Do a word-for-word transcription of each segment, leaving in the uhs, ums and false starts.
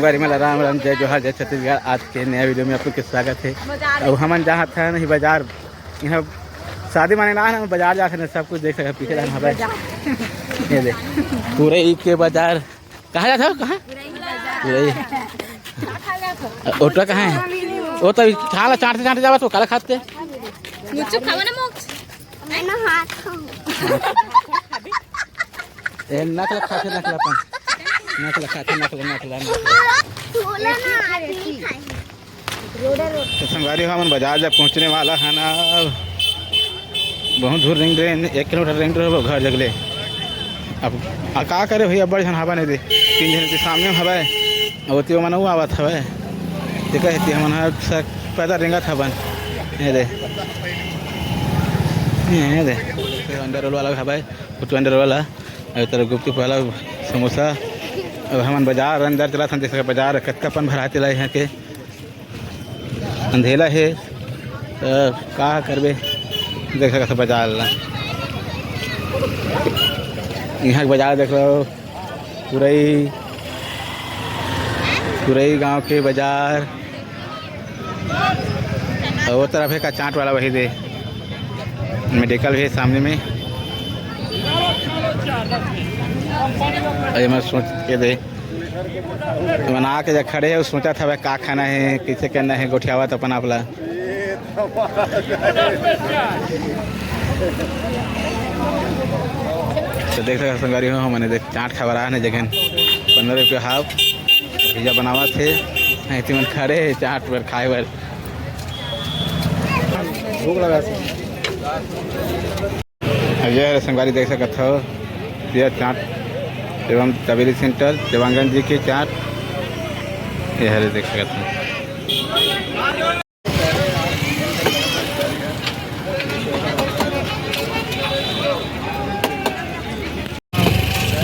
परिवार ला राम राम, जय जोहार, जय छत्तीसगढ़। आज के नया वीडियो में आप लोग के स्वागत है। अब हमन जात हन नहीं बाजार, यहाँ शादी माने ना है, बाजार जात हन, सब कुछ देख सकत, पीछे जान हवय। ये दे, पुरई के बाजार। कहाँ जात हो, कहाँ? पुरई। ओटा कहाँ है? वो तो खा ला, चाटते चाटते जावा तो काला खाते। मुझे खावा ना मोक्ष। मैं ना हाथ खाऊं। ए, नकल खाते, नकल अपन। नकल खाते, नकल, नकल, नकल। बोला ना, आदमी खाए। तो संगवारी हो, हमन बाजार जब पहुँचने वाला है ना, अब बहुत दूर रेंग रहे, एक किलोमीटर रेंग रहे हो घर जगले। अब आ का करे भैया, बड़ झन हवा नहीं दे, तीन झन के सामने में हवा है, अब ओती ओमन अउ आवत हवय, तेकर सेती हमन ह स-, पैदल रेंगत हवन। ये दे, ये दे, अंडर रोल वाला हवय, फोटो अंडर रोल वाला, अउ तरफ गुपचुप वाला, समोसा। अब हमन बाजार अंदर चलत हन, देख सकत बाजार कतका पन भरात हे यहाँ के। अंधेला हे, त का करबे, देख सकत हो बाजार ला। इहाँ के बाजार देख लो, पुरई, पुरई गांव के बाजार। अउ वो तरफ हे का चाट वाला, वही दे, मेडिकल भी हे सामने में। अरे मैं सोच के दे, बना के जा खड़े हे, सोचत हवय का खाना हे, कइसे करना हे, गोठियावत अपन आप ला। तो देख सकत संगवारी हो, हमन देख चाट खबर आने जगह पंद्रह रुपया हाफ भैया बनावत हे, एती मन खड़े हे चाट बर खाए बर। भूख लगा से। अब ये हरे संगवारी देख सकत हो, ये चाट एवं तबेली सेंटर देवांगन जी के चाट, ये हरे देख सकत हो।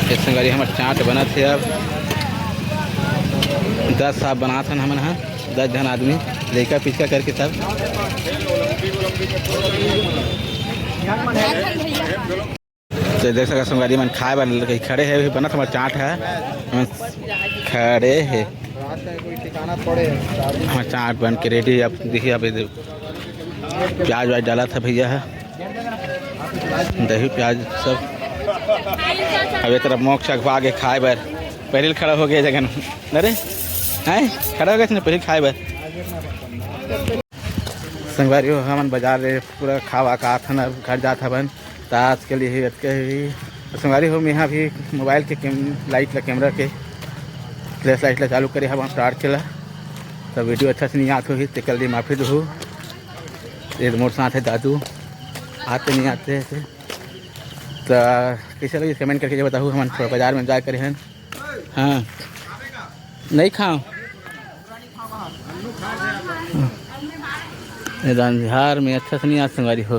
ये संगवारी हमर चाट बनत हे, अब दस साहब बनात हन हमन ह, दस झन आदमी, लइका पिचका करके सब। तो देख सकत संगवारी मन खाए बर कहीं खड़े हे, अभी बनत हमर चाट हे, हमन खड़े हे। हमर चाट बन के रेडी, अब देखिए, अब प्याज व्याज डालत हे भैया ह, दही प्याज सब। अब ये तरफ मोक्ष अगवा गे खाए बर, पहले खड़ा हो गया जगन। अरे हैं, खड़ा हो गया इसने पहले खाए बर। संगवारी हो, हमन बाजार ले पूरा खावा का आथन, अब घर जात हवन। त आज के लिए ही अतके ही। त संगवारी हो, मेहा भी मोबाइल के कैम-, लाइट ला, कैमरा के फ्लैश लाइट ला चालू करे हवन, टॉर्च ला। त वीडियो अच्छा से नहीं आत होही, तेकर लिए माफी दुहू। ये मोर साथ हे दादू, आते नहीं आते हे। त कइसे लगिस, कमेंट करके ये बताहू। हमन थोड़ा बाजार में जाए करे हन। हाँ, नहीं खाओ। ये अंधियार में अच्छा से नहीं आत संगवारी हो।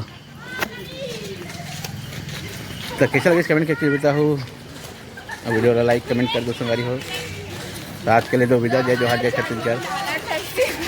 त कइसे लगिस, कमेंट करके बताहू। अब वीडियो ला लाइक कमेंट कर दो संगवारी हो। त आज के लिए दो विदा, जय जोहार, जय छत्तीसगढ़।